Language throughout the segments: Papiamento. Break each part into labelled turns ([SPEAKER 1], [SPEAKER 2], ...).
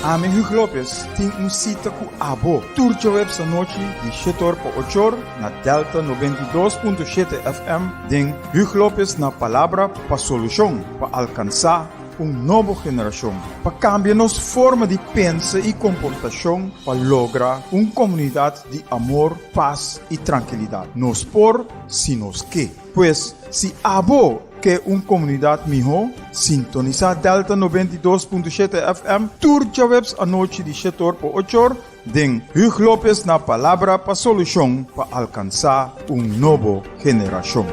[SPEAKER 1] Ami Hugo Lopez tin un sita ku abo tur djaweps anochi di shetor pa ochor na Delta 92.7 FM den Hugo Lopez na Palabra pa Solushon pa alkansá un nobo generashon, pa kambia nos forma di pensa i komportashon pa logra un komunidat di amor, pas i trankilidat. Nos por si nos ke. Pues, si abo ke un komunidat mihó, sintonisá Delta 92.7 FM tur djaweps anochi di shetor pa ochor den Huug Lopez na Palabra pa Solushon pa alkansá un nobo generashon.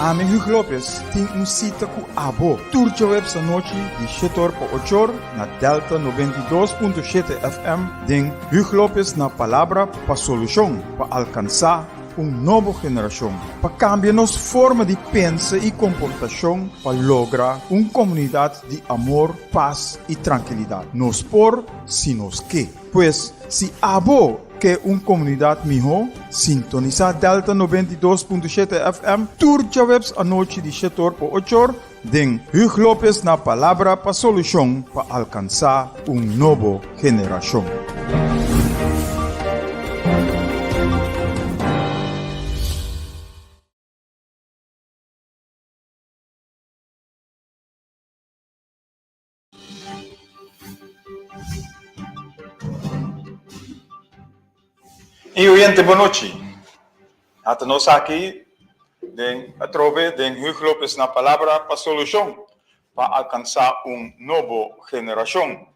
[SPEAKER 1] Ami Hugo Lopez tin un sita ku abo tur djaweps anochi di shetor pa ochor na Delta 92.7 FM den Hugo Lopez na Palabra pa Solushon pa alkansá un nobo generashon, pa kambia nos forma di pensa i komportashon pa logra un komunidat di amor, pas i trankilidat. Nos por si nos ke. Pues, si abo ke un komunidat mihó, sintonisá Delta 92.7 FM tur djaweps anochi di shetor pa ochor den Huug Lopez na Palabra pa Solushon pa alkansá un nobo generashon.
[SPEAKER 2] Y oyente bon nochi. Ata nos aki den atrobe den Huug Lopez na Palabra pa Solucion pa alcansa un nobo generacion.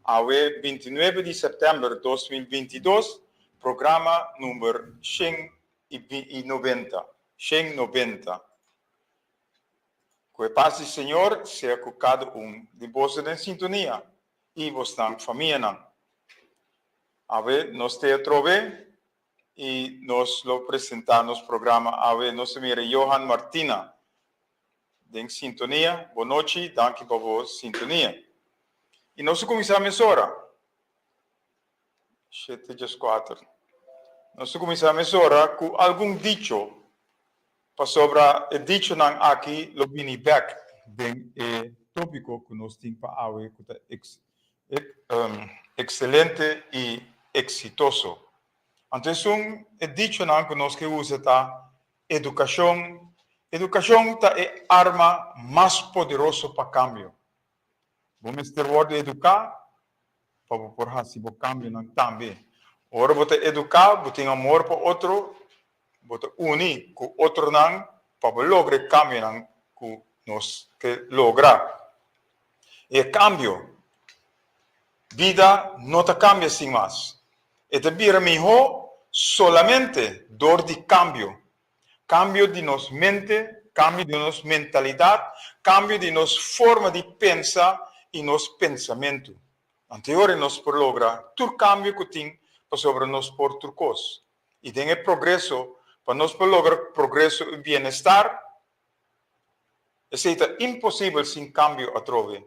[SPEAKER 2] Awe 29 di september 2022, programa number 190, 190. Ku e pas di Señor sea ku kada un di boso den sintonia i bosnan famianan. Awe nos te atrobe i nos lo presentá nos programa awe. Nos ta mira Johan Martina den sintonia. Bon nochi, danki pa bo sintonia. I nos ta kuminsá mesora. Shete djeskuater. Nos ta kuminsá mesora ku algun dicho Pasobra e dichonan aki lo bini bek den e tópiko ku nos tin pa awe ku ta ekselente i eksitoso. Anto esun e dichonan ku nos ke usa ta edukashon. Edukashon ta e arma mas poderoso pa kambio. Bo mester wòrdu eduká pa bo por hasi bo kambionan tambe. Ora bo ta eduká, bo tin amor pa otro, bo ta uni ku otronan pa bo logra e kambionan ku nos ke logra. E kambio, bida no ta kambia sin mas. E ta bira mihó solamente dor di kambio. Kambio di nos mente, kambio di nos mentalidat, kambio di nos forma di pensa i nos pensamentu. Anto e ora nos por logra tur kambio ku tin pasobra nos por tur kos. I den e progreso, pa nos por logra progreso i bienestar, esei ta imposibel sin kambio atrobe.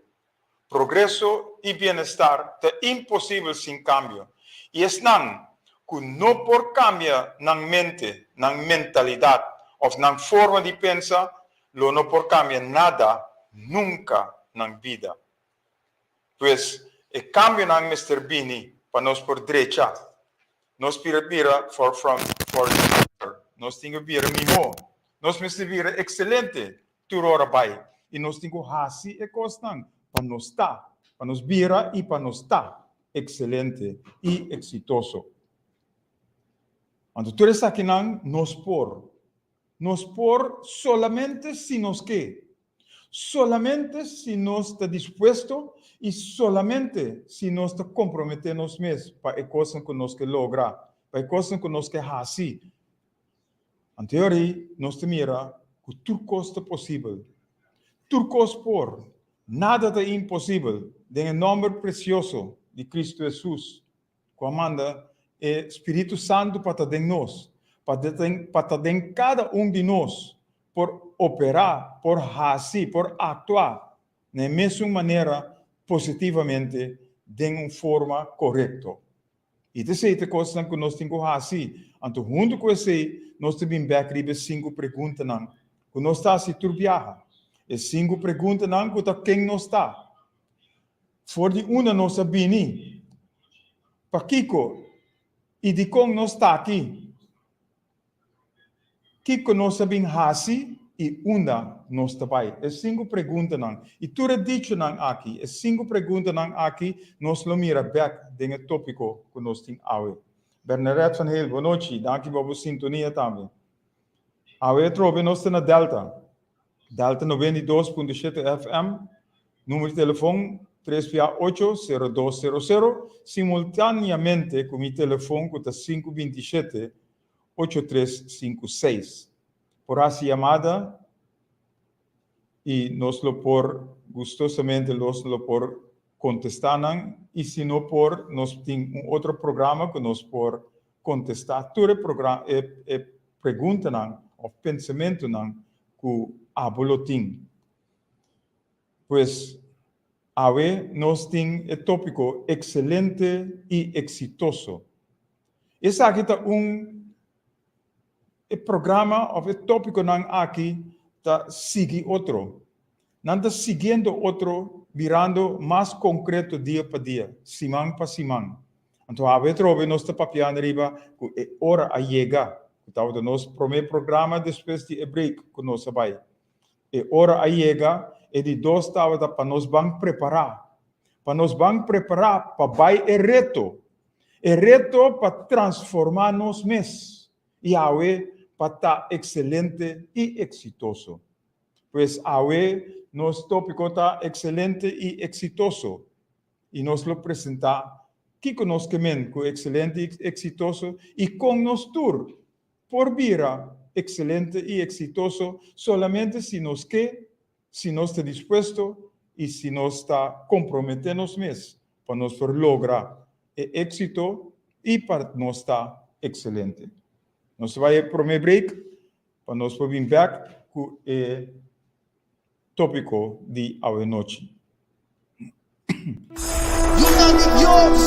[SPEAKER 2] Progreso i bienestar ta imposibel sin kambio. I esnan ku no por kambia nan mente, nan mentalidat òf nan forma di pensa lo no por kambia nada nunka nan bida. Pues, e kambionan mester bini pa nos por drecha. Nos pira bira for from for the better. Nos tin ku bira mihó. Nos mester bira ekselente. tur ora bai i nos tin ku hasi e kosnan pa nos ta, pa nos bira i pa nos ta ekselente i eksitoso. Anto tur esakinan nos por. Nos por solamente si nos ke. Solamente si nos ta dispuesto i solamente si nos ta komprometé nos mes pa e kosnan ku nos ke logra, pa e kosnan ku nos ke hasi. Anto e ora ei nos ta mira ku tur kos ta posibel. Tur kos por. Nada ta imposibel den e nòmber presioso di Kristu Hesus. ku a manda e Spiritu Santu pa ta den nos, pa pa ta den kada un di nos, por operá, por hasi, por aktuá na e mesun manera positivamente den un forma korekto. I ta esei ta e kosnan ku nos tin ku hasi. Anto huntu ku esei nos ta bin bèk riba e sinku preguntanan ku nos ta hasi tur biaha. E sinku preguntanan ku ta ken nos ta. For di unda nos a bini? Pakiko i dikon nos ta aki? Kiko nos a bin hasi i unda nos ta bai? E sinku preguntanan i tur e dichonan aki, e sinku preguntanan aki nos lo mira bèk den e tópiko ku nos tin awe. Bernadette van Heel, bonochi, danki pa bo sintonia tambe. Awe atrobe nos ta na Delta. Delta 92.7 FM, numero di telefon 3 8 0200, simultaneamente ku mi telefon ku ta 527 8356. Por hasi yamada i nos lo por gustosamente los lo por kontestá nan i si no por nos tin un otro programa ku nos por kontestá tur e progra e e preguntanan òf pensamentunan ku abo lo tin. Pues, awe nos tin e tópiko Ekselente i Eksitoso. Esaki ta un e programa òf e tópikonan aki ta sigui otro. Nan ta siguiendo otro birando mas konkreto dia pa dia, siman pa siman. Anto awe atrobe nos ta papiando riba ku e ora a yega, ku tabata nos promé programa despues di e break ku nos a bai. E ora a yega, e di dos tabata pa nos ban prepará. Pa nos ban prepará pa bai e reto. E reto pa transformá nos mes i awe pa ta ekselente i eksitoso. Pues awe nos tópiko ta ekselente i eksitoso. I nos lo presentá kiko nos ke men ku ekselente i eksitoso i kon nos tur por bira ekselente i eksitoso solamente si nos ke, si nos ta dispuesto i si nos ta komprometé nos mes pa nos por logra e éksito i pa nos ta ekselente. Nos ta bai e promé break pa nos por bin bèk ku e Tópiko di awenochi.
[SPEAKER 3] Yunan di Dios,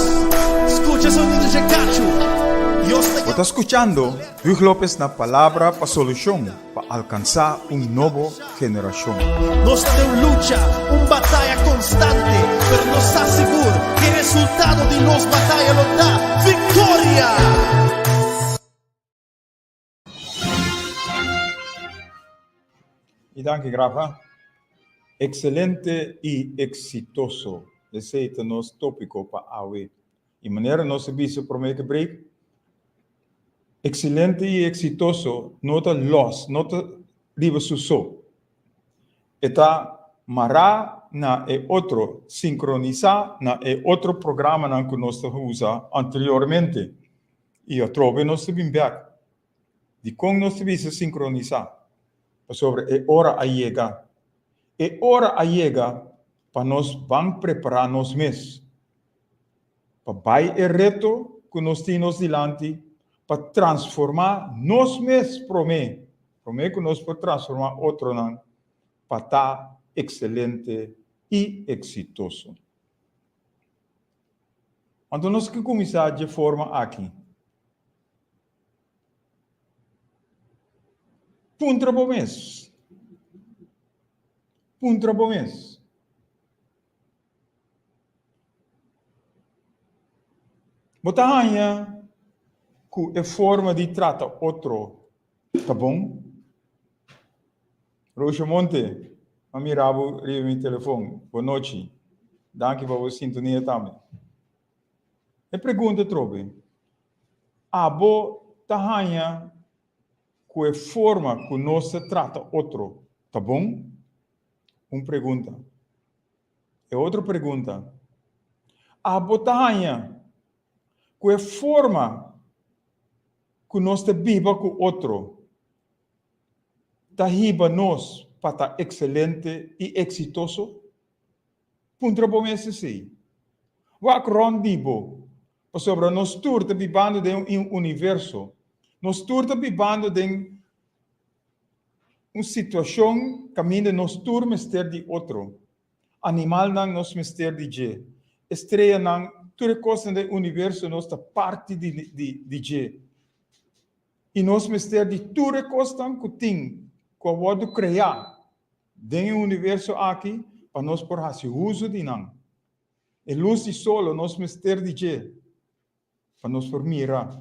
[SPEAKER 3] skucha sonido dje kachu. Dios ta
[SPEAKER 1] Bo ta skuchando Huug Lopez na Palabra pa Solushon pa alkansá un nobo generashon.
[SPEAKER 3] Nos ta den un lucha, un bataya konstante, pero nos sa sigur ku e resultado di nos bataya lo ta viktoria!
[SPEAKER 2] I danki Grafa. Excelente i exitoso. Esei ta nos tópiko pa awe. I manera nos a bisa promé ku break, excelente i exitoso no ta lòs, no ta riba su so. E ta mará na e otro, sinkronisá na e otro programanan ku nos ta usa anteriormente. I atrobe nos ta bin bèk. Dikon nos ta bisa sinkronisá? Pasobra e ora a yega. E ora a yega pa nos ban prepará nos mes pa bai e reto ku nos tin nos dilanti pa transformá nos mes promé, promé ku nos por transformá otronan pa ta ekselente i eksitoso. Anto nos ke kuminsá dje forma aki. Puntra bo mes. Puntra bo mes. Bo ta haña ku e forma di trata otro ta bon? Roosje Monte, m'a mira bo riba mi telefon. Bon nochi. Danki pa bo sintonia tambe. E pregunta trobe, Abo ta haña ku e forma ku nos ta trata otro ta bon? Un pregunta. E otro pregunta, Abo ta haña ku e forma ku nos ta biba ku otro ta hiba nos pa ta ekselente i eksitoso? Puntra bo mes esei. Wak rònt di bo, pasobra nos tur ta bibando den un universo. Nos tur ta bibando den un situashon kaminda nos tur mester di otro. Animalnan nos mester di dje, estreanan, tur e kosnan den universo nos ta parti di dje. I nos mester di tur e kosnan ku tin, ku a wòrdu kreá den e universo aki pa nos por hasi uso di nan. E lus di solo nos mester di dje pa nos por mira.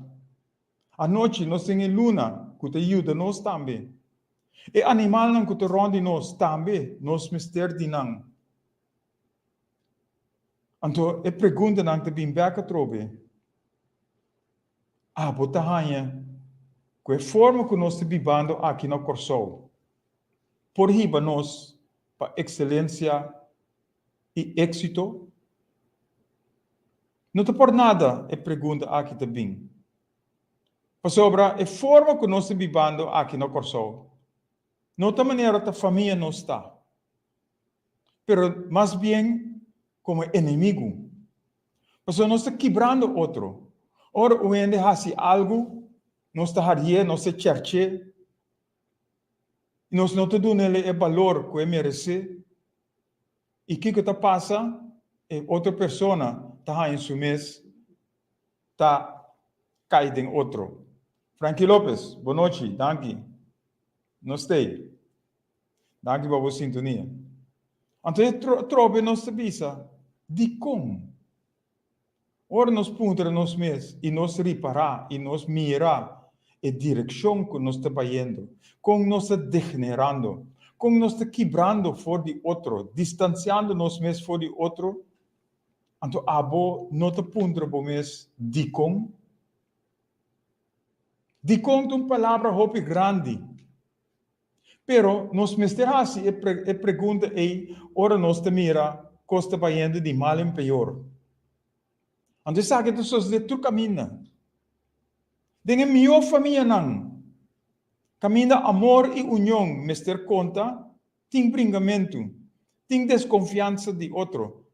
[SPEAKER 2] Anochi nos tin e luna ku ta yuda nos tambe. E animalnan ku ta rònt di nos tambe nos mester di nan. Anto e preguntanan ta bin bèk atrobe. Abo ta haña ku e forma ku nos ta bibando aki na Kòrsou por hiba nos pa ekselensia i éksito? No ta por nada e pregunta aki ta bin. Pasobra e forma ku nos ta bibando aki na Kòrsou no ta manera ta famia nos ta, pero mas bien komo enemigu. Pasobra nos ta kibrando otro. Ora un hende hasi algu, nos ta harié, nos ta chèrch'é, i nos no ta dun'el e balor ku e meresé. I kiko ta pasa? E otro persona ta haña su mes ta kai den otro. Frankie Lopez, bonochi, danki. Nos t'ei. Danki pa bo sintonia. Anto e trobe nos ta bisa, Dikon? Ora nos puntra nos mes i nos ripará i nos mira e direkshon ku nos ta bayendo, kon nos ta degenerando, kon nos ta kibrando for di otro, distansiando nos mes for di otro, anto abo no ta puntra bo mes dikon? Dikon ta un palabra hopi grandi. Pero nos mester hasi e e pregunta ei ora nos ta mira kos ta bayendo di mal en peor. Anto esaki ta sosodé tur kaminda. Den e mihó famianan, kaminda amor i union mester konta, tin bringamentu, tin deskonfiansa di otro,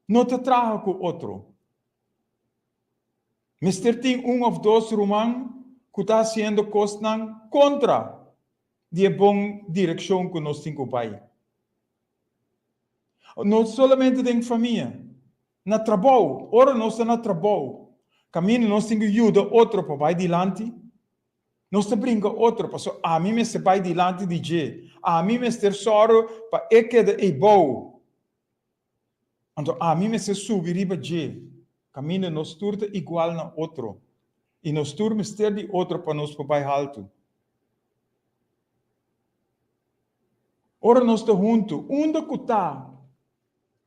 [SPEAKER 2] no ta traha ku otro. Mester tin un of dos ruman ku ta hasiendo kosnan kontra di e bon direkshon ku nos tin ku bai. No solamente den famia, na trabou, ora nos ta na trabou, kaminda nos tin ku yuda otro pa bai dilanti, nos ta bringa otro pasobra ami mester bai dilanti di dje, ami mester sòru pa e keda eibou. Anto ami mester subi riba dje, kaminda nos tur ta igual na otro, i nos tur mester di otro pa nos por bai haltu. Ora nos ta huntu, unda ku ta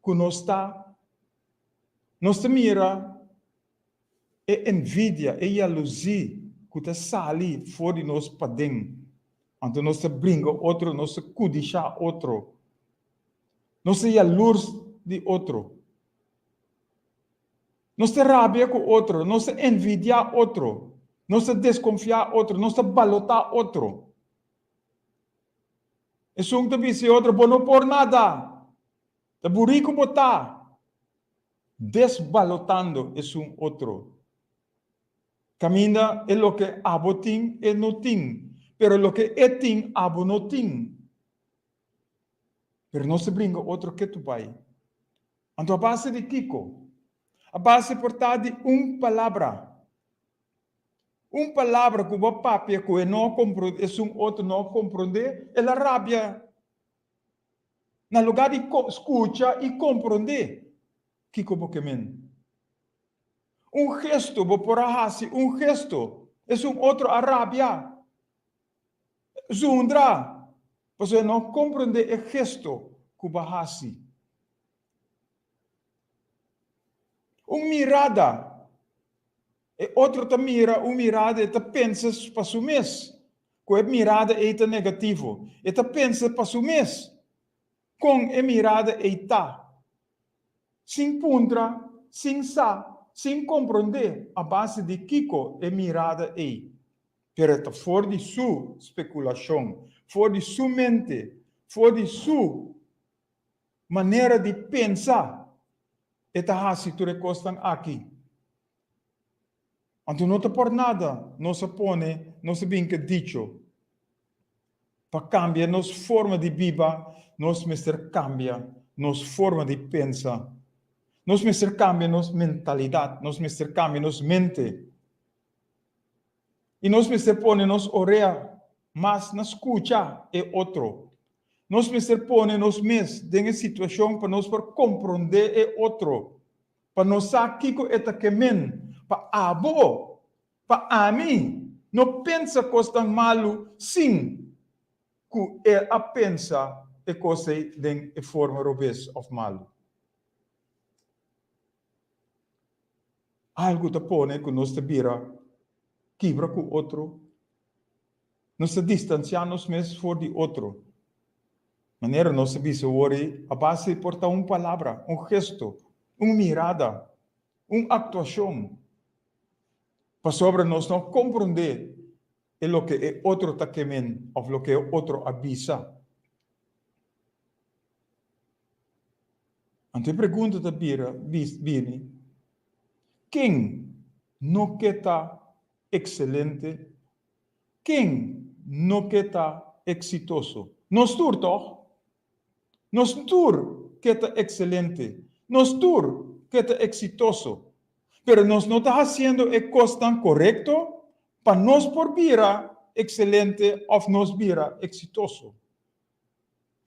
[SPEAKER 2] ku nos ta, nos ta mira e envidia, e yaluzí ku ta sali for di nos paden. Anto nos ta bringa otro, nos ta kudishá otro. Nos ta yalurs di otro. Nos ta rabia ku otro, nos ta envidiá otro, nos ta deskonfiá otro, nos ta balotá otro. Esun ta bisa e otro, Bo no por nada! Ta buriku bo ta! Desbalotando esun otro. Kaminda e loke abo tin, e no tin, pero loke e tin, abo no tin. Pero nos ta bringa otro ketu bai. Anto a base di kiko? A base por ta di un palabra. Un palabra ku bo a papia ku e no a komprondé, esun otro no a komprondé, el a rabia. Na lugá di skucha i komprondé kiko bo ke men. Un gesto, bo por a hasi un gesto, esun otro a rabia. Zundra. Pasobra e no a komprondé e gesto ku bo a hasi. Un mirada. E otro ta mira un mirada e ta pensa pa su mes ku e mirada ei ta negativo. E ta pensa pa su mes kon e mirada ei ta. Sin puntra, sin sa, sin komprondé a base di kiko e mirada ei. Pero e ta for di su spekulashon, for di su mente, for di su manera di pensa e ta hasi tur e kosnan aki. Anto no ta por nada nos a pone, nos a bin ke dicho, pa kambia nos forma di biba, nos mester kambia nos forma di pensa. Nos mester kambia nos mentalidat, nos mester kambia nos mente. I nos mester pone nos orea mas na skucha e otro. Nos mester pone nos mes den e situashon pa nos por komprondé e otro, pa nos sa kiko e ta ke men, pa abo, pa ami, no pensa kosnan malu sin ku el a pensa e kos ei den e forma robes òf malu. Algu ta pone ku nos ta bira kibra ku otro. Nos ta distansiá nos mes for di otro. Manera nos a bisa awor ei, a base por ta un palabra, un gesto, un mirada, un aktuashon. Pasobra nos no komprondé e loke e otro ta kemen òf loke e otro a bisa. Anto e pregunta ta bira, bini, Ken no ke ta ekselente? Ken no ke ta eksitoso? Nos tur, tòg? Nos tur ke ta ekselente. Nos tur ke ta eksitoso. Pero nos no ta hasiendo e kosnan korekto pa nos por bira ekselente òf nos bira eksitoso.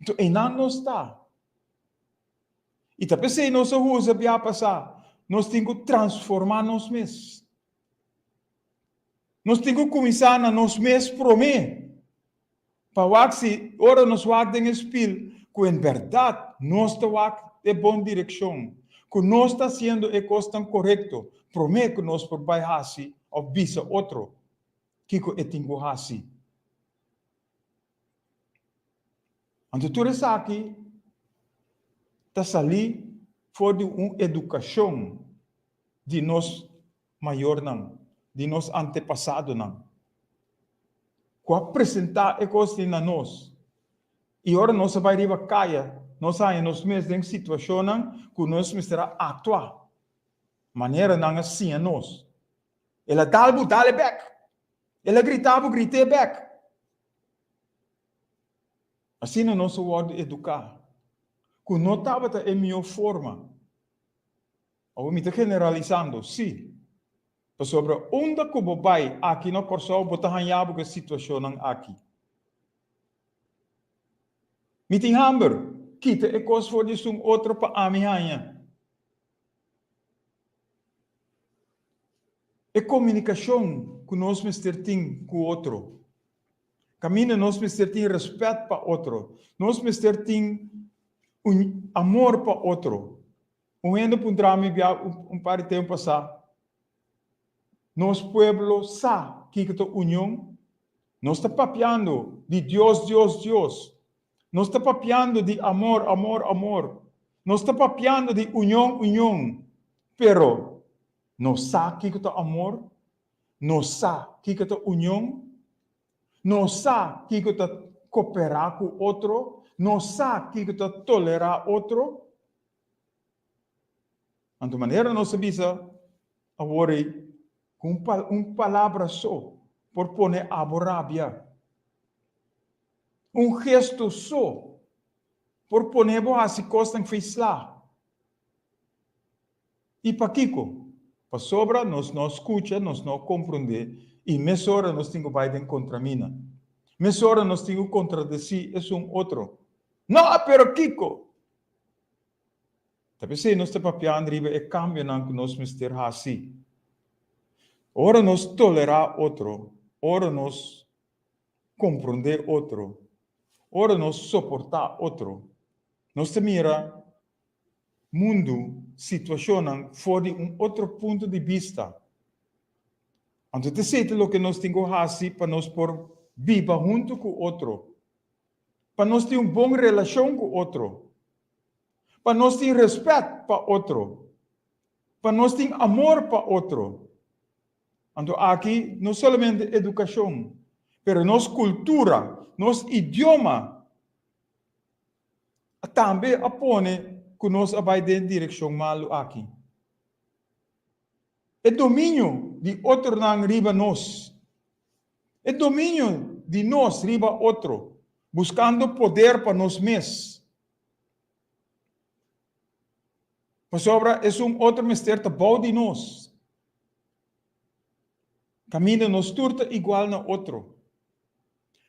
[SPEAKER 2] Enton einan nos ta. I ta p'esei nos a usa bia pasá, nos tin ku transformá nos mes. Nos tin ku kuminsá na nos mes promé, pa wak si ora nos wak den e spil ku en bèrdat nos ta wak e bon direkshon, ku nos ta hasiendo e kosnan korekto promé ku nos por bai hasi òf bisa otro kiko e tin ku hasi. Anto tur esaki ta salí for di un edukashon di nos mayornan, di nos antepasadonan, ku a presentá e kos ei na nos. I ora nos a bai riba kaya, nos a haña nos mes den situashonnan ku nos mester a aktua manera nan a siña nos. El a dal bo, dal e bèk. El a grita bo, grit'é bèk. Asina nos a wòrdu eduká, ku no tabata e mihó forma. Awor mi ta generalisando, sí, pasobra unda ku bo bai aki na Kòrsou bo ta haña bo ku e situashonnan aki. Mi tin hamber, kita e kos for di esun otro pa ami haña. E komunikashon ku nos mester tin ku otro. Kaminda nos mester tin rèspèt pa otro. Nos mester tin un amor pa otro. Un hende puntra mi bia un par di tempu pasá, Nos pueblo sa kiko ta union? Nos ta papiando di Dios, Dios, Dios. Nos ta papiando di amor, amor, amor. Nos ta papiando di union, union. Pero nos sa kiko ta amor? Nos sa kiko ta union? Nos sa kiko ta koperá ku otro? Nos sa kiko ta tolerá otro? Anto manera nos a bisa awor ei, ku un un palabra so por pone abo rabia. Un gesto so por pone bo hasi kosnan feisla. I pakiko? Pasobra nos no skucha, nos no komprondé i mesora nos tin ku bai den kontramina. Mesora nos tin ku kontradesí esun otro. No, pero kiko? Ta p'esei nos ta papiando riba e kambionan ku nos mester hasi. Ora nos tolerá otro, ora nos komprondé otro, Ora nos soportá otro, nos ta mira mundu, situashonnan for di un otro punto di bista. Anto ta esei ta loke nos tin ku hasi pa nos por biba huntu ku otro, pa nos tin un bon relashon ku otro, pa nos tin rèspèt pa otro, pa nos tin amor pa otro. Anto aki no solamente edukashon, pero nos kultura, nos idioma tambe a pone ku nos a bai den direkshon malu aki. E dominio di otronan riba nos, e dominio di nos riba otro, buskando poder pa nos mes. Pasobra esun otro mester ta bou di nos. Kaminda nos tur ta igual na otro.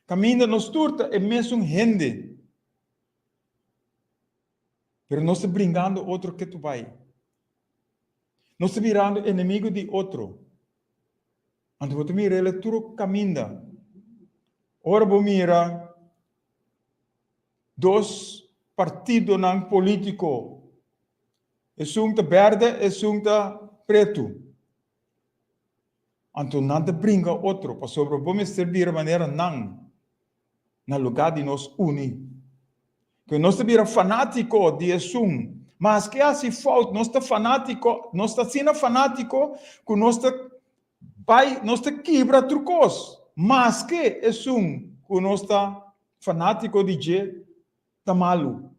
[SPEAKER 2] Kaminda nos tur ta e mesun hende. Pero nos ta bringando otro ketu bai. Nos ta birando enemigo di otro. Anto bo ta mira el tur kaminda. Ora bo mira Dos partidonan polítiko, esun ta bèrdè, esun ta pretu. Anto nan ta bringa otro pasobra bo mester bira manera nan na lugá di nos uni. Ku nos ta bira fanátiko di esun, maske hasi fout nos ta fanátiko, nos ta asina fanátiko ku nos ta bai, nos ta kibra tur kos, maske esun ku nos ta Fanátiko di dje ta malu.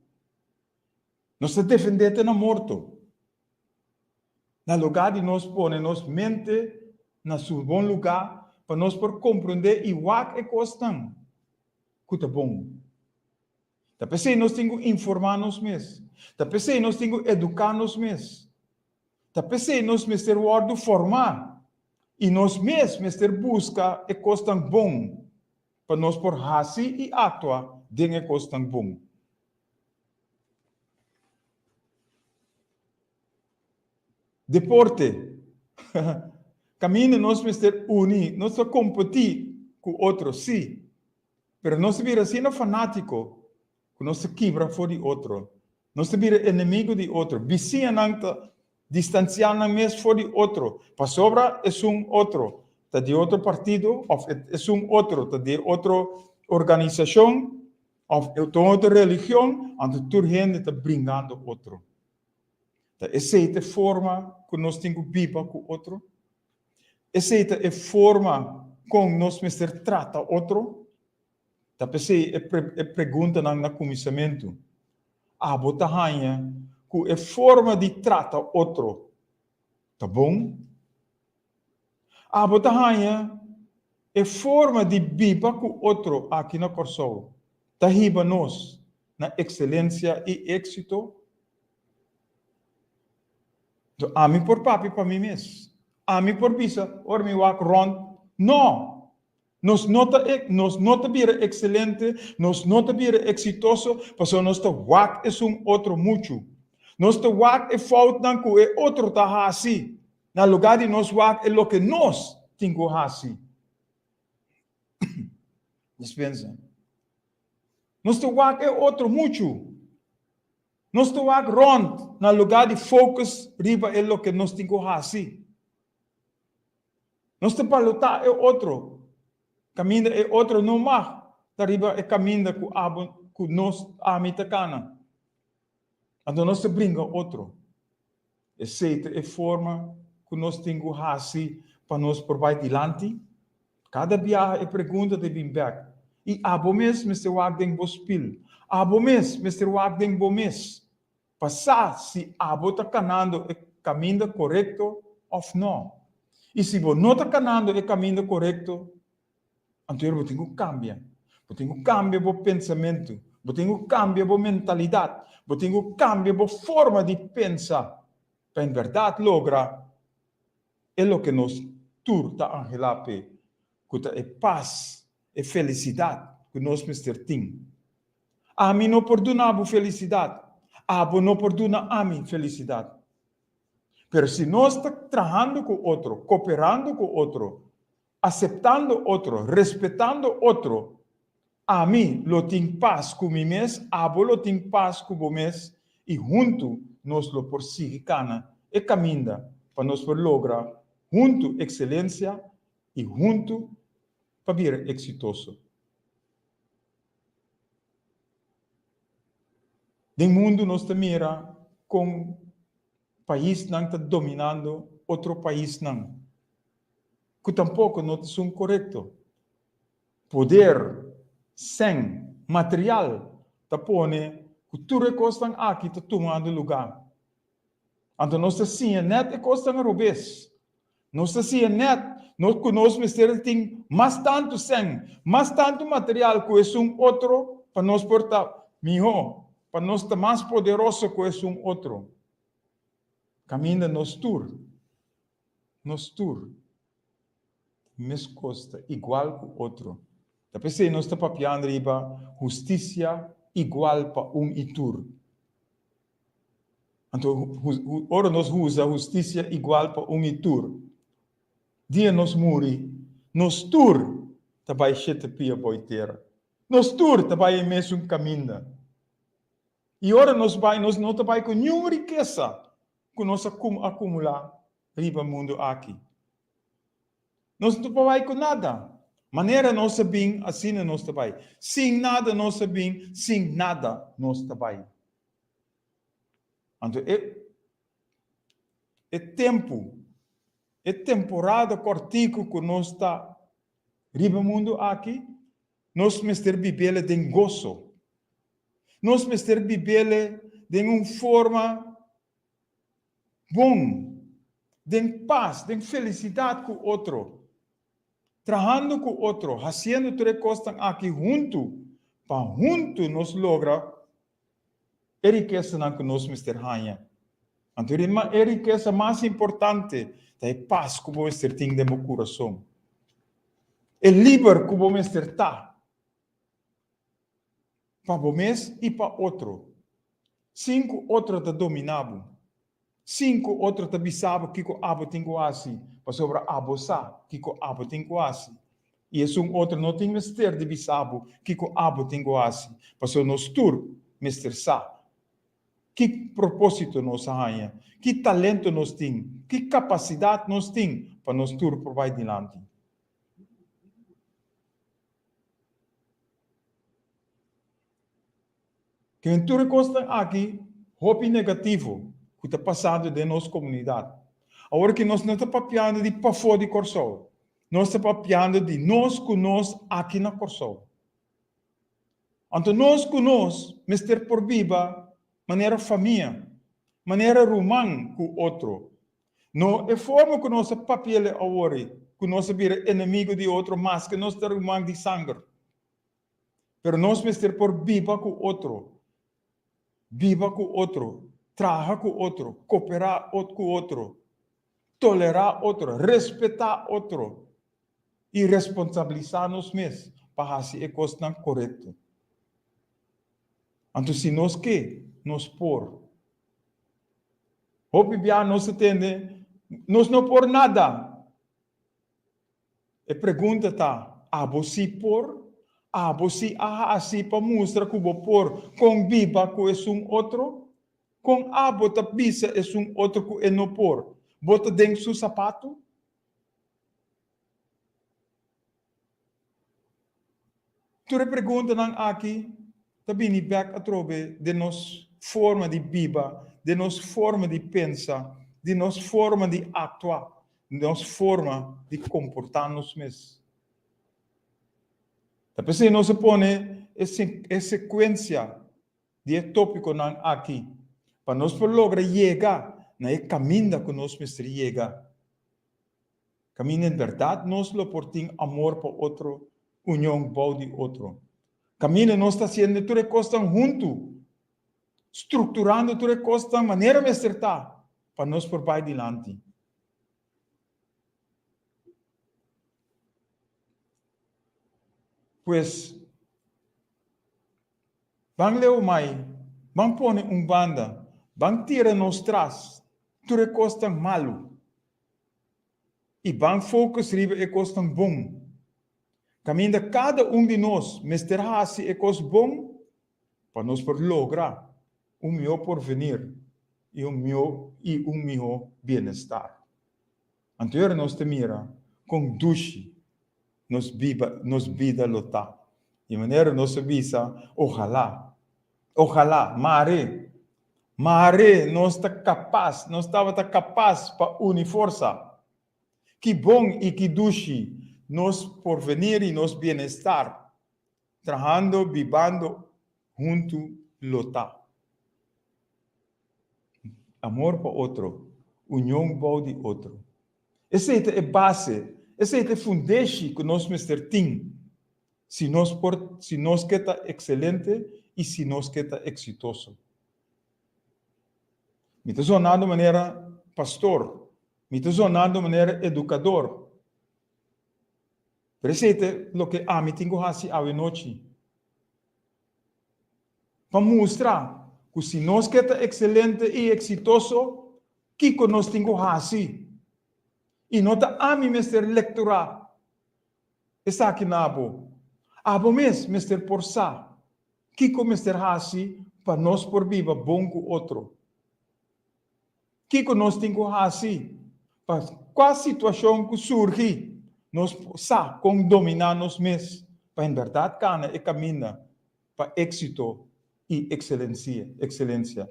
[SPEAKER 2] Nos ta defendé te na morto. Na lugá di nos pone nos mente na su bon lugá pa nos por komprondé i wak e kosnan ku ta bon. Ta p'esei nos tin ku informá nos mes. Ta p'esei nos tin ku eduká nos mes. Ta p'esei nos mester wòrdu formá i nos mes mester buska e kosnan bon pa nos por hasi i aktua den e kosnan bon. Deporte. Kaminda nos mester uni, nos ta kompetí ku otro, sí, pero nos ta bira asina fanátiko ku nos ta kibra for di otro. Nos ta bira enemigo di otro. Bisiñanan ta distansiá nan mes for di otro pasobra esun otro ta di otro partido òf esun otro ta di otro organisashon òf e ta un otro religion, anto tur hende ta bringando otro. Ta esei ta e forma ku nos tin ku biba ku otro? Esei ta e forma kon nos mester trata otro? Ta p'esei e preguntanan na kuminsamentu, Abo ta haña ku e forma di trata otro ta bon? Abo ta haña e forma di biba ku otro aki na Kòrsou ta hiba nos na ekselensia i éksito? Enton ami por papia pa mi mes. Ami por bisa ora mi wak rònt, No! Nos no ta nos no ta bira excelente, nos no ta bira exitoso, pasobra nos ta wak esun otro muchu. Nos ta wak e foutnan ku e otro ta hasi, na lugá di nos wak e loke nos tin ku hasi. Dispensa. Nos ta wak e otro muchu. Nos ta wak rònt na lugá di focus riba e loke nos tin ku hasi. Nos ta balotá e otro kaminda e otro no mag ta riba e kaminda ku abo ku nos ami ta kana. Anto nos ta bringa otro. Esei ta e forma ku nos tin ku hasi pa nos por bai dilanti? Kada biaha e pregunta ta bin bèk. I abo mes mester wak den bo spil. Abo mes mester wak den bo mes. Pa sa si abo ta kanando e kaminda korekto òf nò. I si bo no ta kanando e kaminda korekto, anto bo tin ku kambia. Bo tin ku kambia bo pensamentu, bo tin ku kambia bo mentalidat, bo tin ku kambia bo forma di pensa pa en bèrdat logra e loke nos tur ta anhelá p'e, ku ta e pas, e felisidat ku nos mester tin. Ami no por duna bo felisidat, abo no por duna ami felisidat. Pero si nos ta trahando ku otro, koperando ku otro, aseptando otro, respetando otro, Ami lo tin pas ku mi mes, abo lo tin pas ku bo mes i huntu nos lo por sigui kana e kaminda pa nos por logra huntu ekselensia i huntu pa bira eksitoso. Den mundu nos ta mira kon paisnan ta dominando otro paisnan, ku tampoko no ta esun korekto. Poder, sèn, material ta pone ku tur e kosnan aki ta tumando lugá. Anto nos ta siña nèt e kosnan robes. Nos ta siña nèt nos ku nos mester tin mas tantu sèn, mas tantu material ku esun otro pa nos por ta mihó, pa nos ta mas poderoso ku esun otro. Kaminda nos tur, nos tur Meskos ta igual ku otro. Ta p'esei nos ta papiando riba hustisia igual pa un i tur. Anto ora nos usa hustisia igual pa un i tur, dia nos muri, nos tur ta bai shete pia boi tera. Nos tur ta bai e mesun kaminda. I ora nos bai, nos no ta bai ku niun rikesa ku nos a akumulá riba mundu aki. Nos no por bai ku nada. Manera nos a bin, asina nos ta bai. Sin nada nos a bin, sin nada nos ta bai. Anto e e tempu, e temporada kòrtiku ku nos ta riba mundu aki, nos mester bib'el den goso. Nos mester bib'el den un forma bon, den pas, den felisidat ku otro, trahando ku otro, hasiendo tur e kosnan aki huntu, pa huntu nos logra e rikesanan ku nos mester haña. Anto e rikesa mas importante ta e pas ku bo mester tin den bo kurason, e liber ku bo mester ta pa bo mes i pa otro, sin ku otro ta dominá bo, sin ku otro ta bisa bo kiko abo tin ku hasi, pasobra abo sa kiko abo tin ku hasi. I esun otro no tin mester di bisa bo kiko abo tin ku hasi, pasobra nos tur mester sa ki propósito nos a haña, ki talento nos tin, ki kapasidat nos tin pa nos tur por bai dilanti. Ken tur e kosnan aki hopi negativo ku ta pasando den nos komunidat. Awor ki nos no ta papiando di pafó di Kòrsou, nos ta papiando di nos ku nos aki na Kòrsou. Anto nos ku nos mester por biba manera famia, manera ruman ku otro. No e forma ku nos a papi'el e awor ei, ku nos a bira enemigo di otro maske nos ta ruman di sanger. Pero nos mester por biba ku otro, biba ku otro, traha ku otro, koperá ku otro, tolerá otro, respetá otro i responsabilisá nos mes pa hasi e kosnan korekto. Anto si nos ke, nos por. Hopi bia nos ta tende, Nos no por nada. E pregunta ta, Abo si por? Abo si a hasi pa mustra ku bo por kon biba ku esun otro? Kon abo ta bisa esun otro ku e no por? Bo ta den su sapatu? Tur e preguntanan aki ta bini bek atrobe den nos forma di biba, den nos forma di pensa, den nos forma di aktua, nos forma di komportá nos mes. Ta p'esei nos a pone e sekuensia di e tópikonan aki pa nos por logra yega na e kaminda ku nos mester yega. Kaminda en bèrdat nos lo por tin amor pa otro, union bou di otro. Kaminda nos ta hasiendo tur e kosnan huntu, strukturando tur e kosnan manera mester ta pa nos por bai dilanti. Pues, ban leu mai, ban pone un banda, ban tira nos tras tur e kosnan malu. I ban focus riba e kosnan bon.
[SPEAKER 1] Kaminda kada un di nos mester hasi e kos bon pa nos por logra un mihó porvenir i un mihó i un mihó bienestar. Anto ora nos ta mira kon dushi nos biba nos bida lo ta. Di manera nos ta bisa, Ohalá, ohalá, mare, mare nos ta kapas, nos tabata kapas pa uni forsa. Ki bon i ki dushi nos porvenir i nos bienestar trahando, bibando huntu lo ta. Amor pa otro, union bou di otro. Esei ta e base, esei ta e fundeshi ku nos mester tin si nos por, si nos ke ta ekselente i si nos ke ta eksitoso. Mi ta zonando manera pastor, mi ta zonando manera edukador. Pero esei ta loke ami tin ku hasi awe nochi. Pa mustra ku si nos ke ta ekselente i eksitoso, kiko nos tin ku hasi. I no ta ami mester lekturá esaki na abo. Abo mes mester por sa kiko mester hasi pa nos por biba bon ku otro. Kiko nos tin ku hasi pa kua situashon ku surgi nos sa kon dominá nos mes pa en bèrdat kana e kaminda pa éksito i ekselensia?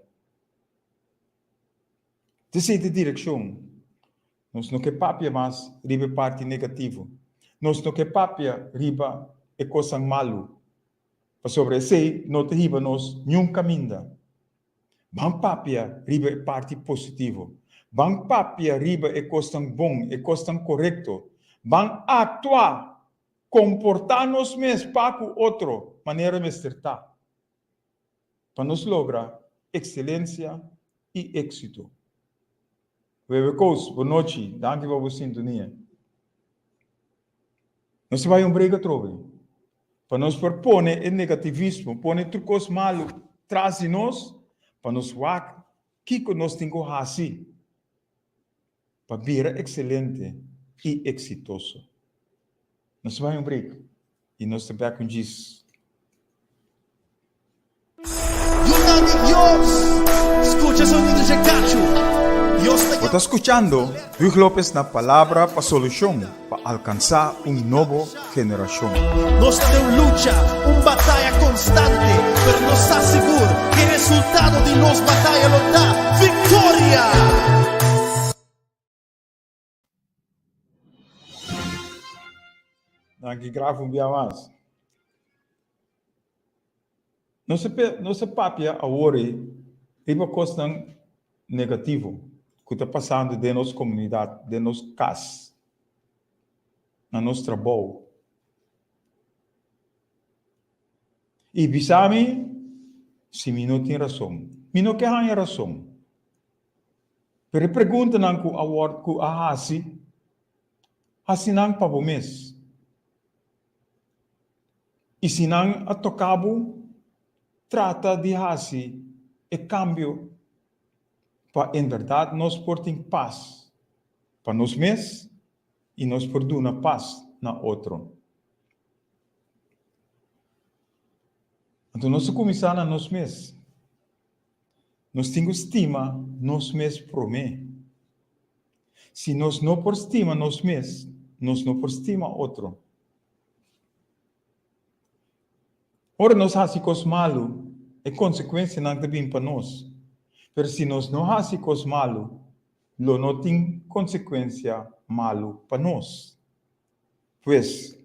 [SPEAKER 1] T'esei ta e direkshon. Nos no ke papia mas riba e parti negativo. Nos no ke papia riba e kosnan malu, pasobra esei no ta hiba nos niun kaminda. Ban papia riba e parti positivo. Ban papia riba e kosnan bon, e kosnan korekto. Ban aktua, komportá nos mes pa ku otro manera mester ta, pa nos logra ekselensia i éksito. Wewe Koos, bon nochi. Danki pa bo sintonia. Nos ta bai un break atrobe. Pa nos por pone e negativismo, pone tur kos malu tras di nos, pa nos wak kiko nos tin ku hasi pa bira ekselente i eksitoso. Nos ta bai un break i nos ta bek un djis.
[SPEAKER 3] Yunan di Dios, skucha sonido dje kachu. Dios ta
[SPEAKER 1] Bo ta skuchando Huug Lopez na Palabra pa Solushon pa alkansá un nobo generashon.
[SPEAKER 3] Nos ta den un lucha, un bataya konstante, pero nos sa sigur ku e resultado di nos bataya lo ta viktoria!
[SPEAKER 1] Danki Graf un bia mas. Nos a nos a papia awor ei riba kosnan negativo ku ta pasando den nos komunidat, den nos kas, na nos trabou. I bisa mi si mi no tin rason. Mi no ke haña rason. Pero e preguntanan ku a wòrdu ku a hasi, hasi nan pa bo mes. I si nan a toka bo, trata di hasi e kambio pa en bèrdat nos por tin pas pa nos mes i nos por duna pas na otro. Anto nos ta kuminsá na nos mes. Nos tin ku stima nos mes promé. Si nos no por stima nos mes, nos no por stima otro. Ora nos hasi kos malu, e konsekuensianan ta bin pa nos. Pero si nos no hasi kos malu, lo no tin konsekuensia malu pa nos. Pues,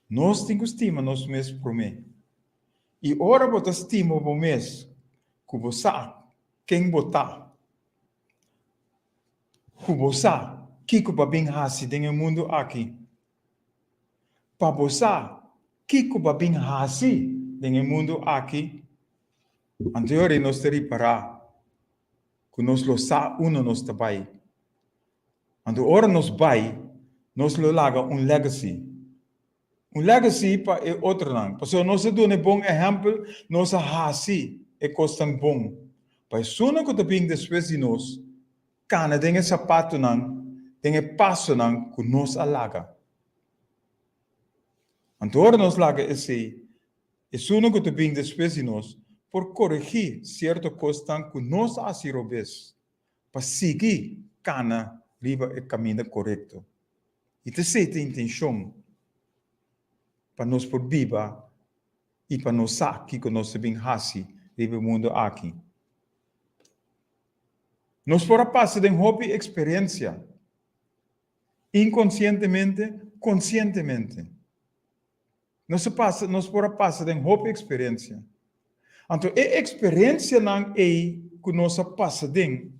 [SPEAKER 1] nos tin ku stima nos mes promé. I ora bo ta stima bo mes ku bo sa ken bo ta, ku bo sa kiko bo a bin hasi den e mundu aki, pa bo sa kiko bo a bin hasi den e mundu aki, anto e ora ei nos ta ripará ku nos lo sa unda nos ta bai. Anto ora nos bai, nos lo laga un legacy. Un legacy pa e otronan. Pasobra nos a duna e bon ehèmpel, nos a hasi e kosnan bon. Pa esunnan ku ta bin despues di nos, kana den e sapatunan, den e pasonan ku nos a laga.
[SPEAKER 2] Anto ora nos laga esei, esunnan ku ta bin despues di nos por koregí sierto kosnan ku nos a hasi robes pa sigui kana riba e kaminda korekto. I ta esei ta intenshon pa nos por biba i pa nos sa kiko nos ta bin hasi riba e mundu aki. Nos por a pasa den hopi eksperensia, inkonsientemente, konsientemente. Nos a pasa, nos por a pasa den hopi eksperensia. Anto e eksperensianan ei ku nos a pasa den,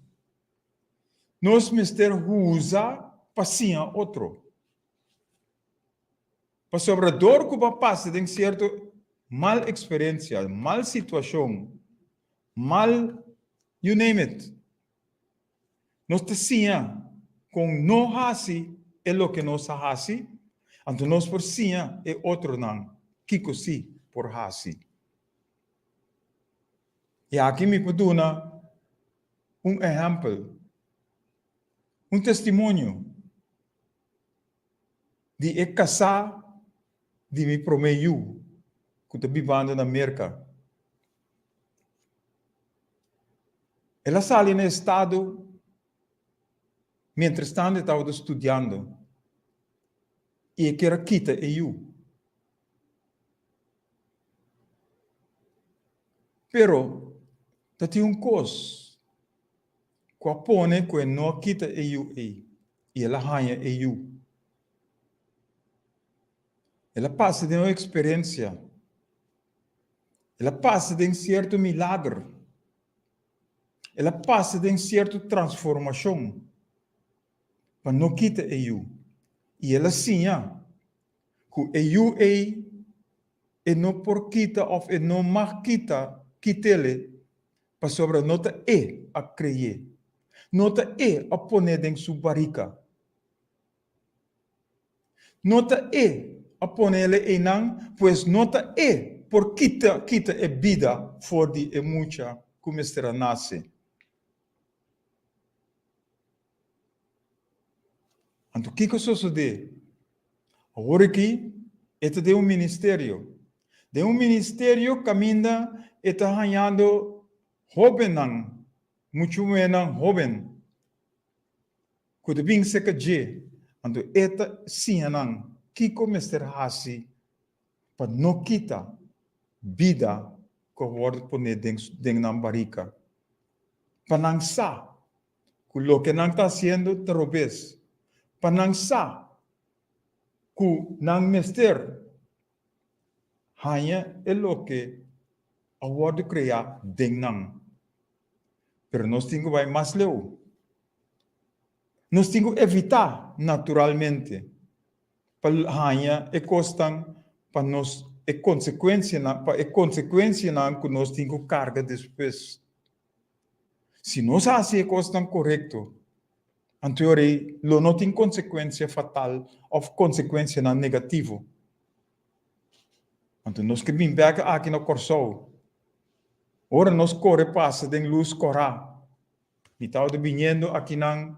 [SPEAKER 2] nos mester usa pa siña otro. Pasobra dor ku bo a pasa den sierto mal eksperensia, mal situashon, mal you name it, nos ta siña kon no hasi e loke nos a hasi, anto nos por siña e otronan kiko sí por hasi. I aki mi por duna un ehèmpel, un testimonio. Di e kasá di mi promé yu ku ta bibando na Merka. El a sali na estado mientrastanto e tabata studiando i e kier a kita e yu. Pero ta tin un kos ku a pone ku e no a kita e yu ei, i el a haña e yu. El a pasa den un eksperensia. El a pasa den sierto milager. El a pasa den sierto transformashon pa no kita e yu. I el a siña ku e yu ei e no por kita òf e no mag kita, kit'ele Pasobra no ta e a kreyé, no ta e a pon'é den su barika. No ta e a pon'ele einan, pues no ta e por kita kita e bida for di e mucha ku mester a nase. Anto kiko sosodé? Awor aki e ta den un ministerio. Den un ministerio kaminda e ta hañando hóbennan, muchu muhénan hóben, ku ta bin serka dje. Anto e ta siña nan kiko mester hasi pa no kita bida ku a wòrdu poné den nan barika, pa nan sa ku loke nan ta hasiendo ta robes, pa nan sa ku nan mester haña e loke a wòrdu kreá den nan. Pero nos tin ku bai mas leu. Nos tin ku evitá naturalmente pa haña e kosnan pa nos e konsekuensianan pa e konsekuensianan ku nos tin ku karga despues. Si nos hasi e kosnan korekto, anto e ora ei lo no tin konsekuensia fatal òf konsekuensianan negativo. Anto nos ke bin bèk aki na Kòrsou. Ora nos kore pasa den lus kòrá, mi tabata biniendo akinan,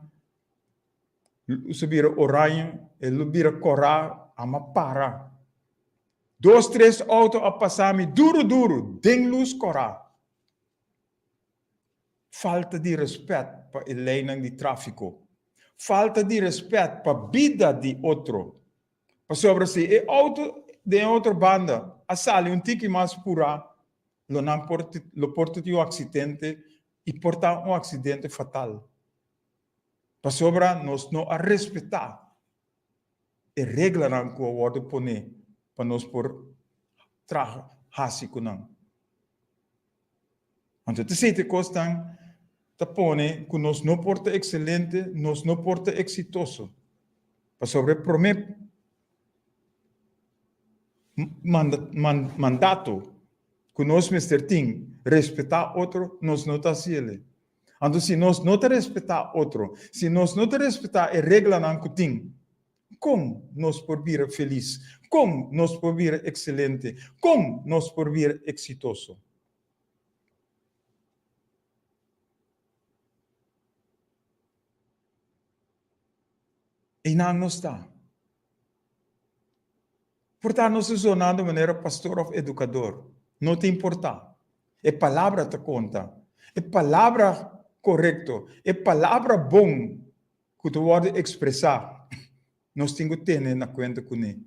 [SPEAKER 2] lus a bira oraño, e lo bira kòrá, ama para. Dos tres outo a pasa mi duru duru den lus kòrá. Falta di rèspèt pa e leinan di tráfiko. Falta di rèspèt pa bida di otro. Pasobra si e outo den e otro banda a sali un tiki mas purá, lo nan por lo por ta tin un aksidente i por ta un aksidente fatal. Pasobra nos no a respetá e reglanan ku a wòrdu poné pa nos por traha hasi ku nan. Anto ta sete kosnan ta pone ku nos no por ta ekselente, nos no por ta eksitoso. Pasobra e promé mandato ku nos mester tin, respetá otro, nos no ta hasi el'e. Anto si nos no ta respetá otro, si nos no ta respetá e reglanan ku tin, kon nos por bira felis? Kon nos por bira ekselente? Kon nos por bira eksitoso? Einan nos ta. Por ta nos ta zonando manera pastor of edukador, no ta importá. E palabra ta konta. E palabra korekto, e palabra bon ku ta wòrdu ekspresá, nos tin ku tene na kuenta kuné.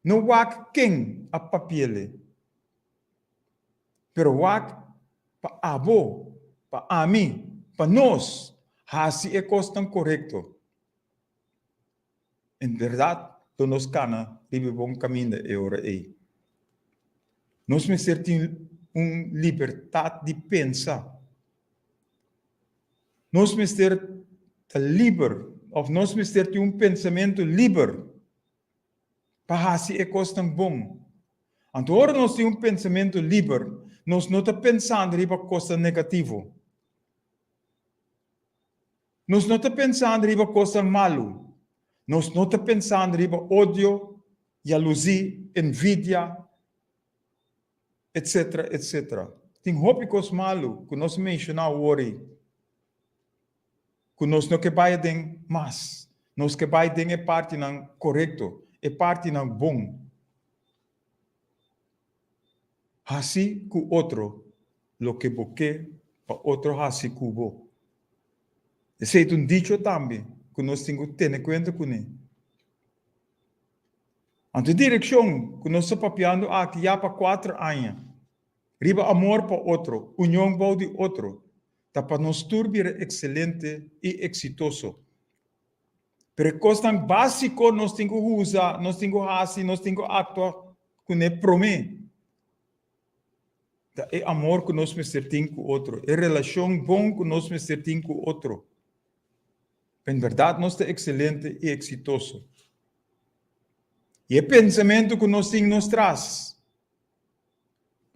[SPEAKER 2] No wak ken a papi'el, pero wak pa abo, pa ami, pa nos hasi e kosnan korekto. En bèrdat lo nos kana riba e bon kaminda e ora ei. Nos mester tin un libertat di pensa. Nos mester ta liber òf nos mester tin un pensamentu liber pa hasi e kosnan bon. Anto ora nos tin un pensamentu liber, nos no ta pensando riba kosnan negativo. Nos no ta pensando riba kosnan malu. Nos no ta pensando riba odio, yaluzí, envidia, etcetera, etcetera. Tin hopi kos malu ku nos menshoná awor ei ku nos no ke bai aden mas. Nos ke bai den e partinan korekto, e partinan bon. Hasi ku otro loke bo ke pa otro hasi ku bo. Esei ta un dicho tambe ku nos tin ku tene kuenta kuné. Anto e direkshon ku nos ta papiando aki ya pa kuater aña, riba amor pa otro, union bou di otro, ta pa nos tur bira ekselente i eksitoso. Pero e kosnan básiko nos tin ku usa, nos tin ku hasi, nos tin ku aktua kuné promé. Ta e amor ku nos mester tin ku otro, e relashon bon ku nos mester tin ku otro. En bèrdat nos ta ekselente i eksitoso. I e pensamentu ku nos tin nos tras,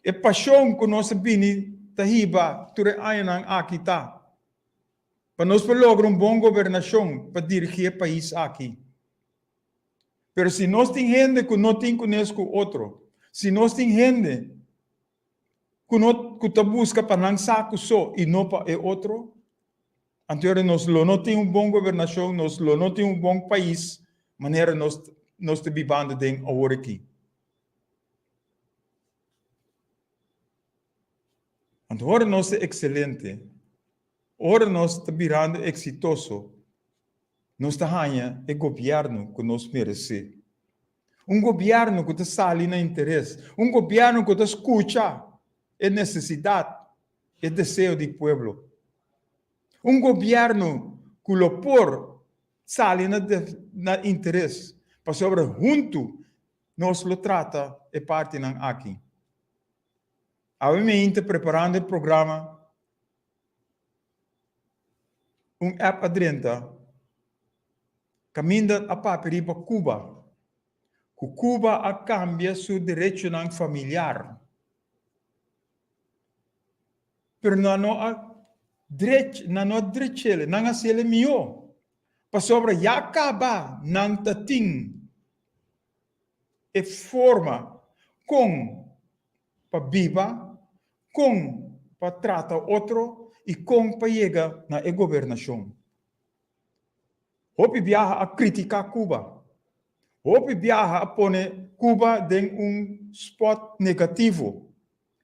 [SPEAKER 2] e pashon ku nos a bini ta hiba tur e añanan aki ta pa nos por logra un bon gobernashon pa dirigí e pais aki. Pero si nos tin hende ku no tin kunes ku otro, si nos tin hende ku no ku ta buska pa nan saku so i no pa e otro, anto ora nos lo no tin un bon gobernashon, nos lo no tin un bon pais manera nos nos ta bibando den awor aki. Anto ora nos ta ekselente, ora nos ta birando eksitoso, nos ta haña e gobièrnu ku nos meresé. Un gobièrnu ku ta sali na interes, un gobièrnu ku ta skucha e nesesidat, e deseo di pueblo. Un gobièrnu ku lo por sali na na interes, pasobra huntu nos lo trata e partinan aki. Awe mi ainda ta preparando e programa. Un app a drenta kaminda a papia riba Cuba, ku Cuba a kambia su derechonan familiar, pero nan no a drech, nan no a drech'el, nan a hasiel mihó, pasobra ya kaba nan ta tin e forma kon pa biba, kon pa trata otro i kon pa yega na e gobernashon. Hopi biaha a kritiká Cuba. Hopi biaha a pone Cuba den un spòt negativo,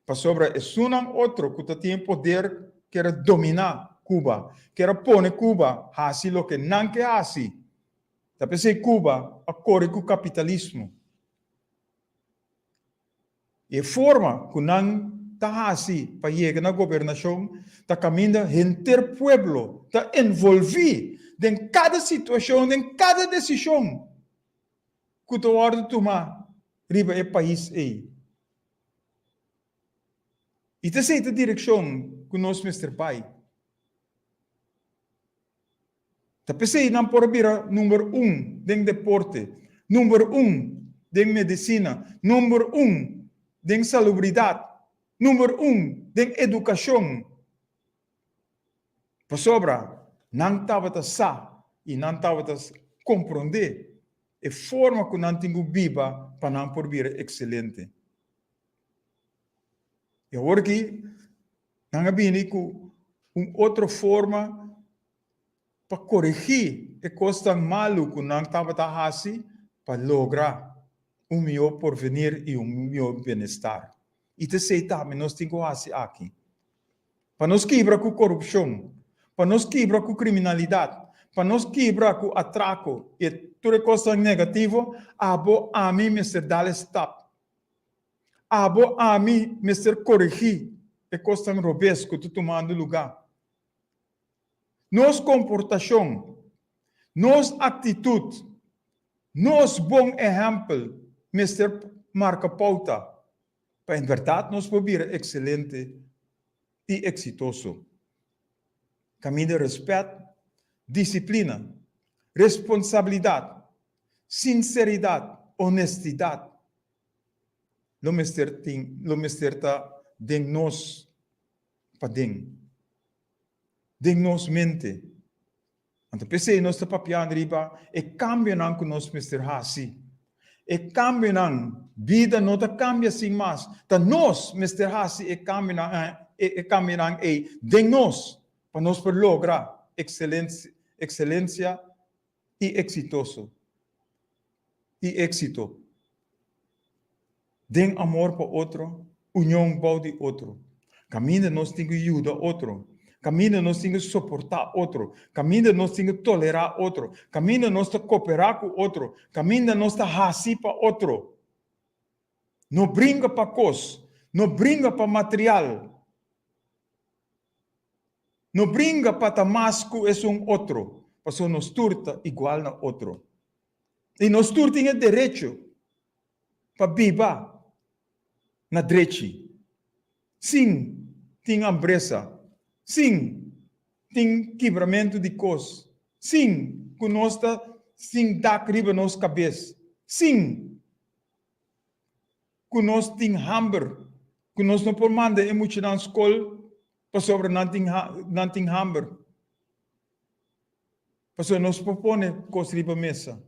[SPEAKER 2] pasobra esunnan otro ku ta tin e poder kier a dominá Cuba, kier a pone Cuba hasi loke nan ke hasi. Ta p'esei Cuba a kore ku kapitalismo. E forma ku nan ta hasi pa yega na gobernashon ta kaminda henter pueblo ta envolví den kada situashon, den kada desishon ku ta wòrdu tumá riba e pais ei. I ta esei ta direkshon ku nos mester bai. Ta p'esei nan por a bira number un den deporte, number un den medisina, number un den salubridat, number un den edukashon. Pasobra nan tabata sa i nan tabata komprondé e forma ku nan tin ku biba pa nan por bira ekselente. I awor aki nan a bini ku un otro forma pa koregí e kosnan malu ku nan tabata hasi pa logra. un mihó porvenir i un mihó bienestar. I ta esei tambe nos tin ku hasi aki. Pa nos kibra ku korupshon, pa nos kibra ku kriminalidat, pa nos kibra ku atrako i tur e kosnan negativo, abo ami mester dal e stap. Abo ami mester korigí e kosnan robes ku ta tumando lugá. Nos komportashon, nos aktitut, nos bon ehèmpel mester marka pouta pa en bèrdat nos por bira ekselente i eksitoso. Kaminda rèspèt, disiplina, responsabilidat, sinseridat, onestidat lo mester tin, lo mester ta den nos paden, den nos mente. Anto p'esei nos ta papiando riba e kambionan ku nos mester hasi. E kambionan, bida no ta kambia sin mas, ta nos mester hasi e kambionan e kambionan ei den nos pa nos por logra ekselensia i eksitoso i éksito den amor pa otro, union bou di otro. Kaminda nos tin ku yuda otro, kaminda nos tin ku soportá otro, kaminda nos tin ku tolerá otro, kaminda nos ta koperá ku otro, kaminda nos ta hasi pa otro. No bringa pa kos, no bringa pa material. No bringa pa ta mas ku esun otro, pasobra nos tur ta igual na otro. I nos tur tin e derecho pa biba na drechi, sin tin hambresa, sin tin kibramentu di kos, sin ku nos ta sin dak riba nos kabes, sin ku nos tin hamber, ku nos no por manda e muchanan skol pasobra nan tin nan tin hamber. Pasobra nos por pone kos riba mesa.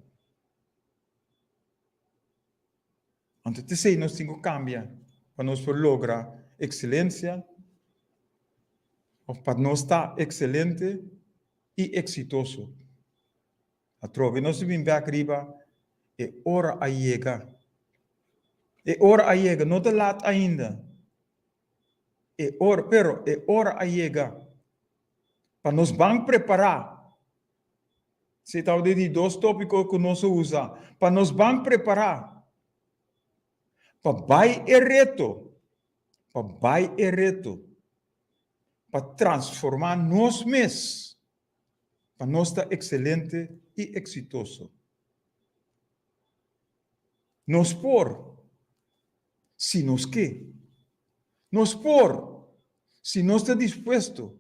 [SPEAKER 2] Anto t'esei nos tin ku kambia pa nos por logra ekselensia òf pa nos ta ekselente i eksitoso. Atrobe nos ta bin bek riba e ora a yega. E ora a yega, no ta lat ainda. E ora, pero e ora a yega pa nos ban prepará. Esei tabata di dos tópiko ku nos a usa. Pa nos ban prepará pa bai e reto, pa bai e reto, pa transformá nos mes. Pa nos ta excelente y exitoso. Nos por, si nos ke. Nos por, si nos ta dispuesto.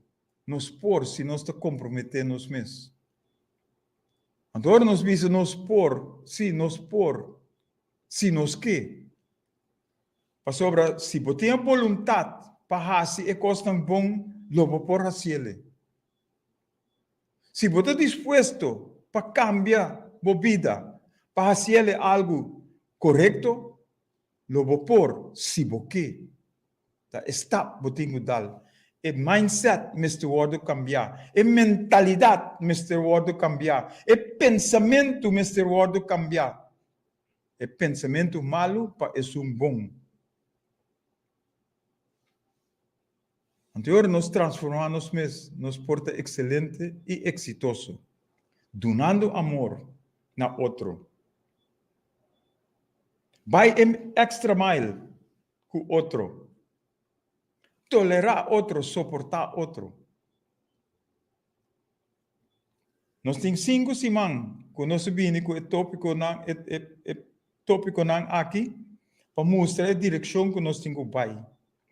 [SPEAKER 2] Nos por, si nos ta compromete nos mes. Anto ora nos bisa nos por, si, nos por, si nos ke. Pasobra si bo tin e boluntad pa haci e cosnan bon, lo bo por haciele. Si bo ta dispuesto pa kambia bo bida pa hasiel e algu korekto, lo bo por si bo ke. Ta e stap bo tin ku dal. E mindset mester wòrdu kambiá. E mentalidat mester wòrdu kambiá. E pensamentu mester wòrdu kambiá. E pensamentu malu pa esun bon. Anto ora nos transformá nos mes, nos por ta ekselente i eksitoso, dunando amor na otro. Bai e extra mile ku otro. Tolerá otro, soportá otro. Nos tin sinku siman ku nos a bini ku e tópikonan e e e tópikonan aki pa mustra e direkshon ku nos tin ku bai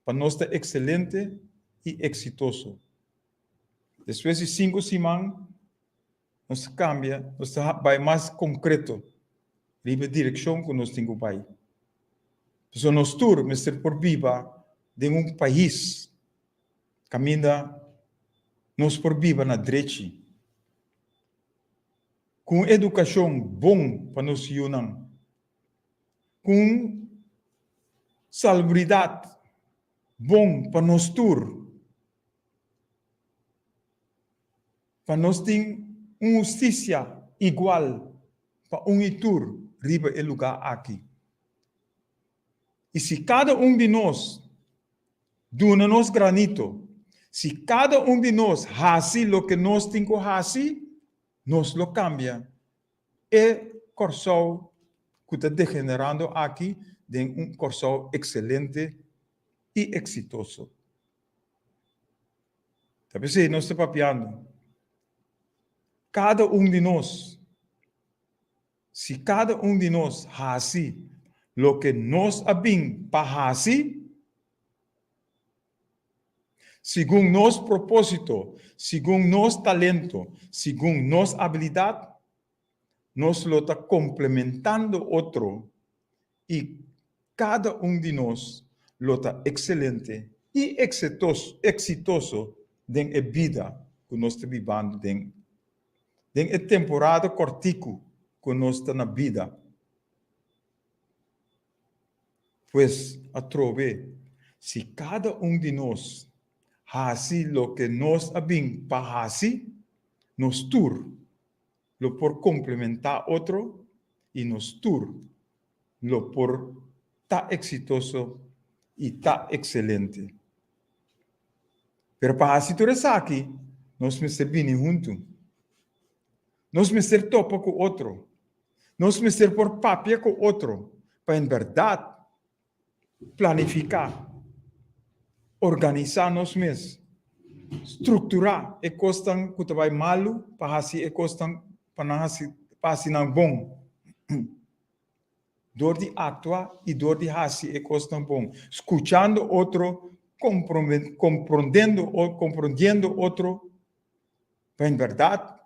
[SPEAKER 2] pa nos ta ekselente i eksitoso. Despues di sinku siman nos ta kambia, nos ta bai mas konkreto riba e direkshon ku nos tin ku bai. Pasobra nos tur mester por biba den un pais Kaminda nos por biba na drechi, ku un edukashon bon pa nos yunan, ku un salubridat bon pa nos tur, pa nos tin un hustisia igual pa un i tur riba e lugá aki. I si kada un di nos duna nos granito, si kada un di nos hasi loke nos tin ku hasi, nos lo kambia e Kòrsou ku ta degenerando aki den un Kòrsou ekselente i eksitoso. Ta p'esei nos ta papiando. Kada un di nos, si kada un di nos hasi loke nos a bin pa hasi, segun nos propósito, segun nos talento, segun nos abilidat, nos lo ta komplementando otro i kada un di nos lo ta ekselente i eksitoso den e bida ku nos ta bibando den den e temporada kòrtiku ku nos ta na bida. Pues, atrobe, si kada un di nos hasi loke nos a bin pa hasi, nos tur lo por komplementá otro i nos tur lo por ta eksitoso i ta ekselente. Pero pa hasi tur esaki, nos mester bini huntu. Nos mester topa ku otro. Nos mester por papia ku otro pa en bèrdat planifiká, organisá nos mes, strukturá e kosnan ku ta bai malu pa hasi e kosnan pa nan hasi pa hasi nan bon. Dor di aktua i dor di hasi e kosnan bon, skuchando otro, komprondiendo otro, pa en bèrdat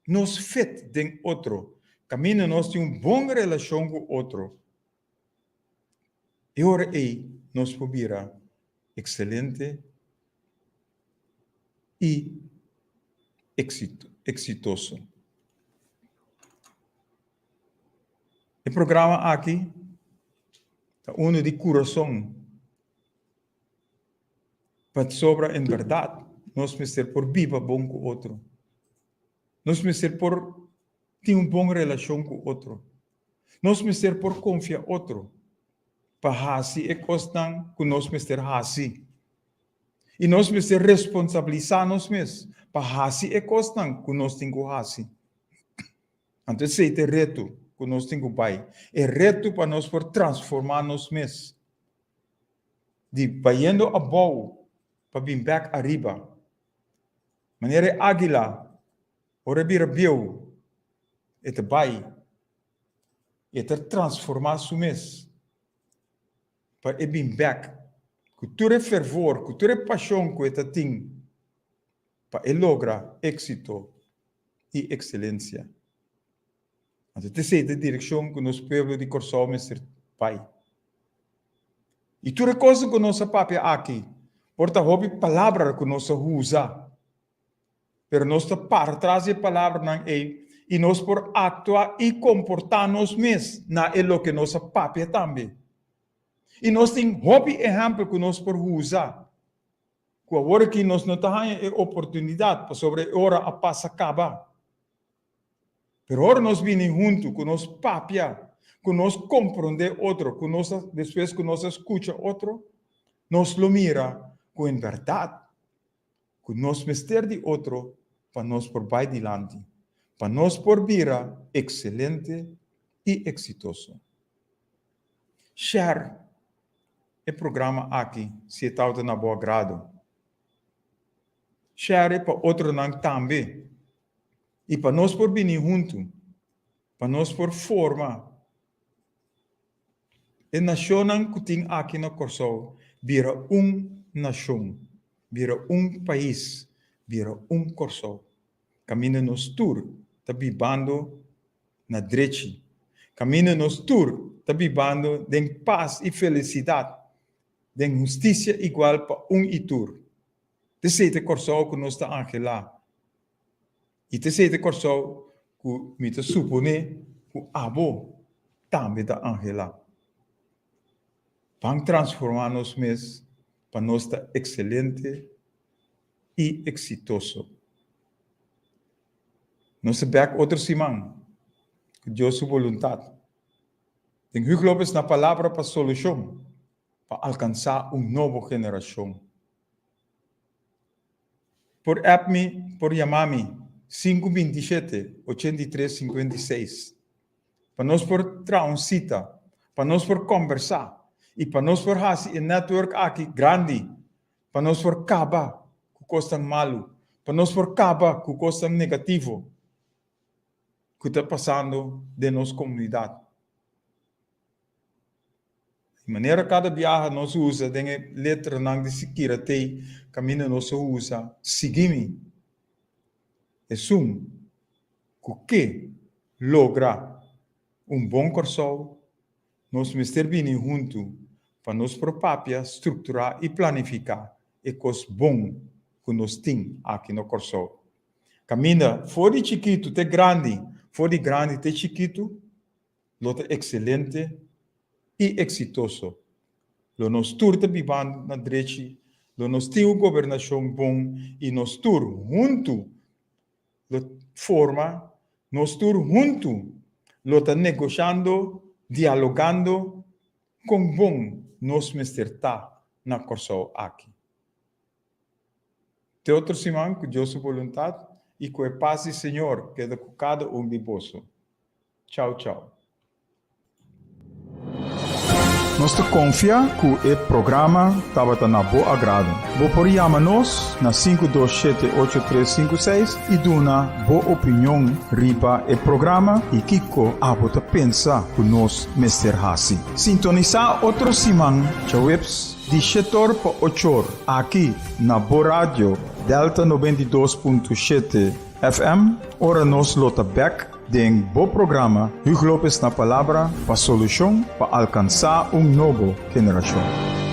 [SPEAKER 2] nos fit den otro, kaminda nos tin un bon relashon ku otro. E ora ei nos por bira ekselente i eksitoso. E programa aki ta unu di kurason pasobra en bèrdat nos mester por biba bon ku otro. Nos mester por tin un bon relashon ku otro. Nos mester por konfia otro pa hasi e kosnan ku nos mester hasi. I nos mester responsabilisá nos mes pa hasi e kosnan ku nos tin ku hasi. Anto esei ta e reto ku nos tin ku bai, e reto pa nos por transformá nos mes di bayendo abou pa bin bèk ariba. Manera e águila Ora e bira bieu, e ta bai, e ta transformá su mes pa e bin bèk ku tur e fervor, ku tur e pashon ku e ta tin pa e logra éksito i ekselensia. Anto ta esei ta e direkshon ku nos pueblo di Kòrsou mester bai. I tur e kosnan ku nos a papia aki por ta hopi palabra ku nos a usa. Pero nos ta para tras di e palabranan ei i nos por aktua i komportá nos mes na e loke nos a papia tambe. I nos tin hopi ehèmpel ku nos por usa, ku awor aki nos no ta haña e oportunidat pasobra e ora a pasa kaba. Pero ora nos bini huntu, ku nos papia, ku nos komprondé otro, ku nos a, despues ku nos a skucha otro, nos lo mira ku en bèrdat ku nos mester di otro pa nos por bai dilanti, pa nos por bira ekselente i eksitoso. Share e programa aki si e tabata na bo agrado. Share e pa otronan tambe i pa nos por bini huntu, pa nos por forma E nashonnan ku tin aki na Kòrsou bira un nashon, bira un pais, bira un Kòrsou, kaminda nos tur ta bibando na drechi, kaminda nos tur ta bibando den pas i felisidat, den hustisia igual pa un i tur. T'esei ta e Kòrsou ku nos ta anhelá. I ta esei ta Kòrsou ku mi ta suponé ku abo tambe ta anhelá. Ban transformá nos mes pa nos ta ekselente i eksitoso. Nos ta bèk otro siman, ku Dios su boluntat. Den Huug Lopez na Palabra pa Solushon. pa alkansá un nobo generashon. Por app mi, por yama mi, 527 83 56, pa nos por traha un sita, pa nos por kòmbersá i pa nos por hasi e network aki grandi, pa nos por kaba ku kosnan malu, pa nos por kaba ku kosnan negativo ku ta pasando den nos komunidat. Di manera kada biaha nos usa den e letranan di Sikira Tei kaminda nos a usa Sigui mi. Esun ku ke logra un bon Kòrsou, nos mester bini huntu pa nos por papia, strukturá i planifiká e kos bon ku nos tin aki na Kòrsou. Kaminda for di chikitu te grandi, for di grandi te chikitu, lo ta ekselente i eksitoso. Lo nos tur ta bibando na drechi, lo nos tin un gobernashon bon i nos tur huntu lo forma, nos tur huntu lo ta negoshando, dialogando kon bon nos mester ta na Kòrsou aki. Te otro siman ku Dios su boluntat i ku e pas di Señor keda ku kada un di boso. Chau chau.
[SPEAKER 1] Nos ta konfia ku e programa tabata na bo agrado. Bo por yama nos na 527 8356 i duna bo opinion riba e programa i kiko abo ta pensa ku nos mester hasi. Sintonisá otro siman djaweps di shetor pa ochor aki na bo radio Delta 92.7 FM ora nos lo ta bek Den bo programa Huug Lopez na Palabra pa solushon pa alkansá un nobo generashon.